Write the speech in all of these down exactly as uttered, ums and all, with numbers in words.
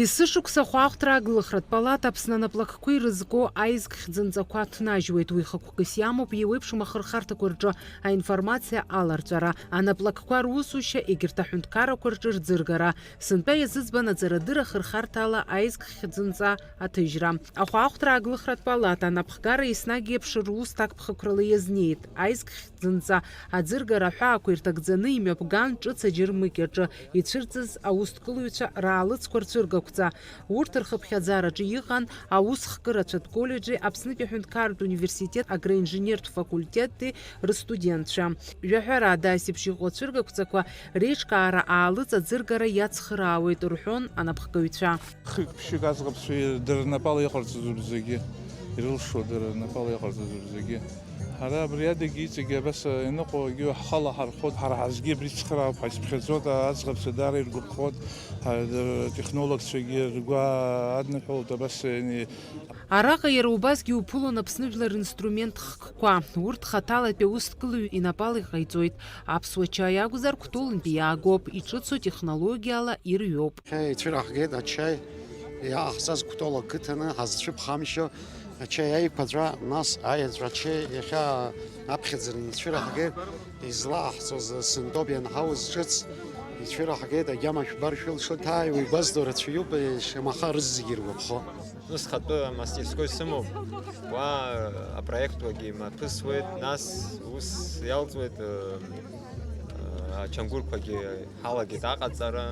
Есышықәса ахәаахәҭра аглыхратә палата Аԥсны анаплакқәа ирызку аизг хьӡынҵақәа ҭнажьуеит. Уи хықәкыс иамоуп еиуеиԥшым ахырхарҭақәа рҿы аинформациа аларҵәара, анаплакқәа русушьа, егьырҭ аҳәынҭқаррақәа рҿы рӡыргара. Сынтәа иазыӡбан аҵарадырра ахырхарҭа ала аизг хьӡынҵа аҭыжьра. Ахәаахәҭра аглыхратә палата анапхгара еснагь еиԥш рус ҭакԥхықәрала иазнеит. Аизг хьӡынҵа аӡыргара аҳәаақәа ирҭагӡаны имҩаԥган ҿыц аџьармыкьаҿы ицәырҵыз аусҭкылаҩцәа раалыҵқәа рцәыргақәҵа. Урҭ рхыԥхьаӡараҿы иҟан аус хкырацәатә коллеџьи Аԥснытәи аҳәынҭқарратә университет агроинженертә факультети рыстудентцәа. Жәаҳәарада, асеиԥш иҟоу ацәыргақәҵақәа реиҿкаара аалыҵ аӡыргара иацхраауеит, рҳәон анапхгаҩцәа. Хҩык-ԥшьҩык аӡӷабцәа дара рнапала иҟарҵаз убзагьы ирылшо, дара рнапала иҟарҵаз убзагьы. Ҳара абри адагьы иҵегьы абас ианыҟоу егьи ҳхала ҳархәоит, ҳара ҳазгьы абри цхыраагоуп, ҳаицԥхьаӡоит, аӡӷабцәа даара иргәаԥхоит, ҳа-, технологцәагьы ргәы адныҳәалт, абас иани-, Араҟа иара убасгьы уԥылон Аԥсны жәлар ринструмент хкқәа. Урҭ хаҭалатәи аусҭкылаҩ инапала иҟаиҵоит. Аԥсуа чаи акәзар, Кәтолынтәи иаагоуп, иҿыцу технологиала ирҩоуп. Ҳа ицәыраҳгеит ачаи, иааҳҵаз Кәтол ақыҭаны ҳазцәыԥхамшьо, ачаи аиқәаҵәа, нас аиаҵәа ачаи, иахьа аԥхьаӡара ицәыраҳгеит, излааҳҵоз сынтәоуп ианҳауз ҿыц, ицәыраҳгеит, агьама шәбар шәылшоит, ааи, уи гәазҭо рацәаҩуп, шамаха рызегьы иргәаԥхо. Схатәы амастерской сымоуп, уа апроектқәагьы мҩаԥысуеит, нас ус иалҵуеит, э, э, ачамгәырқәагьы ҳалагеит аҟаҵара,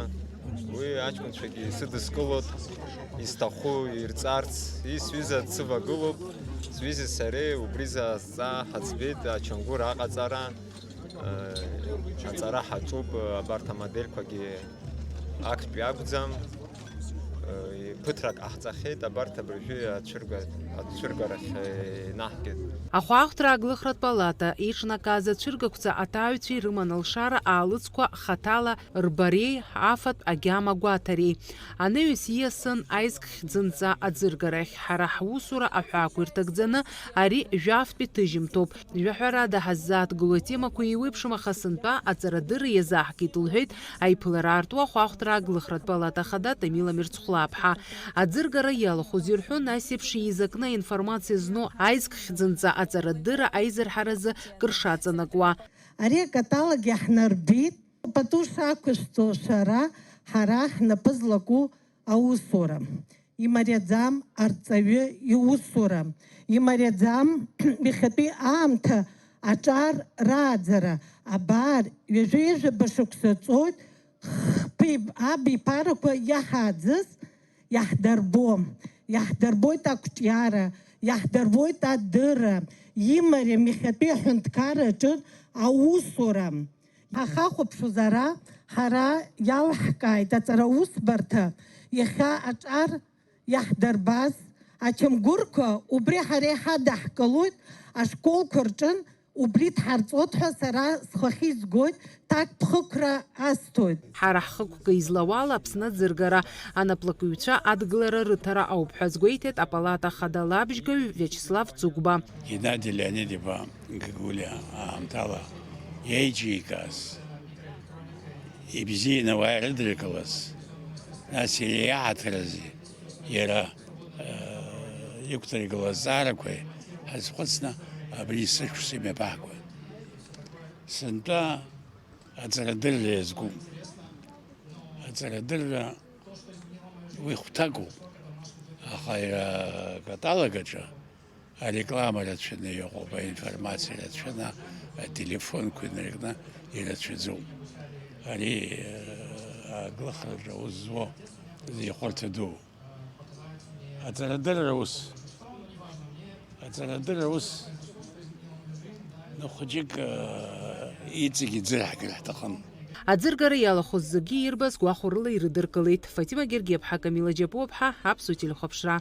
уи аҷкәынцәагьы исыдыскылоит, изҭаху ирҵарц, исҩыза дсывагылоуп, сҩызеи сареи убри азҵаа ҳаӡбеит, ачамгәыр аҟаҵара, э, аҵара ҳаҿуп, абарҭ амодельқәагьы актәи акәӡам. Ԥыҭрак ҟаҳҵахьеит, абарҭ абыржәы ацәырга-, ацәыргарахь инаҳгеит. Ахәаахәҭра аглыхратә палата иҿнакааз ацәыргақәҵа аҭааҩцәа ирыман алшара аалыҵқәа хаҭала рбареи афатә агьама гәаҭареи. Анаҩс ииасын аизг хьӡынҵа аӡыргарахь. Ҳара ҳусура аҳәаақәа ирҭагӡаны ари жәафтәи ҭыжьымҭоуп. Жәаҳәарада ҳаззааҭгыло атемақәа еиуеиԥшым, аха сынтәа аҵарадырра иазаҳкит, лҳәеит аиԥылара аартуа ахәаахәҭра аглыхратә палата ахада Тамила Мирцхәлаԥҳа. Аӡыргара иалахәыз ирҳәон, ас еиԥш еизакны аинформациа зну аизг хьӡынҵа аҵарадырра аизырҳаразы кыр шаҵанакуа. Ари акаталог иаҳнарбеит. Пату шақәышәҵо шәара, ҳара ҳнапы злаку аусура. Имариаӡам арҵаҩы иусура. Имариаӡам иахьатәи аамҭа аҿар рааӡара. Абар, ҩажәи жәаба шықәса ҵуеит хԥеи аби ԥарақәа иаҳааӡаз иаҳдырбо. Иаҳдырбоит ақәҿиара, иаҳдырбоит адырра. Имариам иахьатәи аҳәынҭқарра аҿы аусура. Ҳахьахәаԥшуаз ара, ҳара иалҳкааит аҵараусбарҭа иахьа аҿар иаҳдырбаз ачамгәырқәа, убри ҳара иҳадаҳкылоит, ашколқәа рҿын убри дҳарҵоит ҳәа сара схахьы изгоит, ҭакԥхықәра асҭоит. Ҳара ҳхықәкы излауала Аԥсны аӡыргара анаплакыҩцәа адгылара рыҭара ауп ҳәа азгәеиҭеит апалата ахада лабжьгаҩ Виачеслав Ӡыгәба. Геннади Леонид-иԥа Гагулиа аамҭала иеиҿикааз, ибзианы ауаа ирыдыркылаз, нас иара иаҳаҭырази иара, э, иқәдыргылаз азҵаарақәеи ҳазхәыцны абри сышықәса имҩаԥаҳгоит. Сынтәа аҵарадырра иазкуп. Аҵарадырра уи хәҭакуп, аха иара акаталог аҿы ареклама рацәаны иҟоуп, аинформациа рацәаны, ателефонқәа инаркны ирацәаӡоуп. Ари, э, аглыхраҿы аус зуа зеихәарҭа дууп. Аҵарадырра ус. Аҵарадырра ус. Ну, хәыҷык, э, иҵегь иӡырҳгар ҳҭахын. Аӡыргара иалахәыз зегьы ирбаз гәахәарыла ирыдыркылеит. Фатима Гергиаԥҳа, Камила Џьапуаԥҳа, Аԥсуа телехәаԥшра.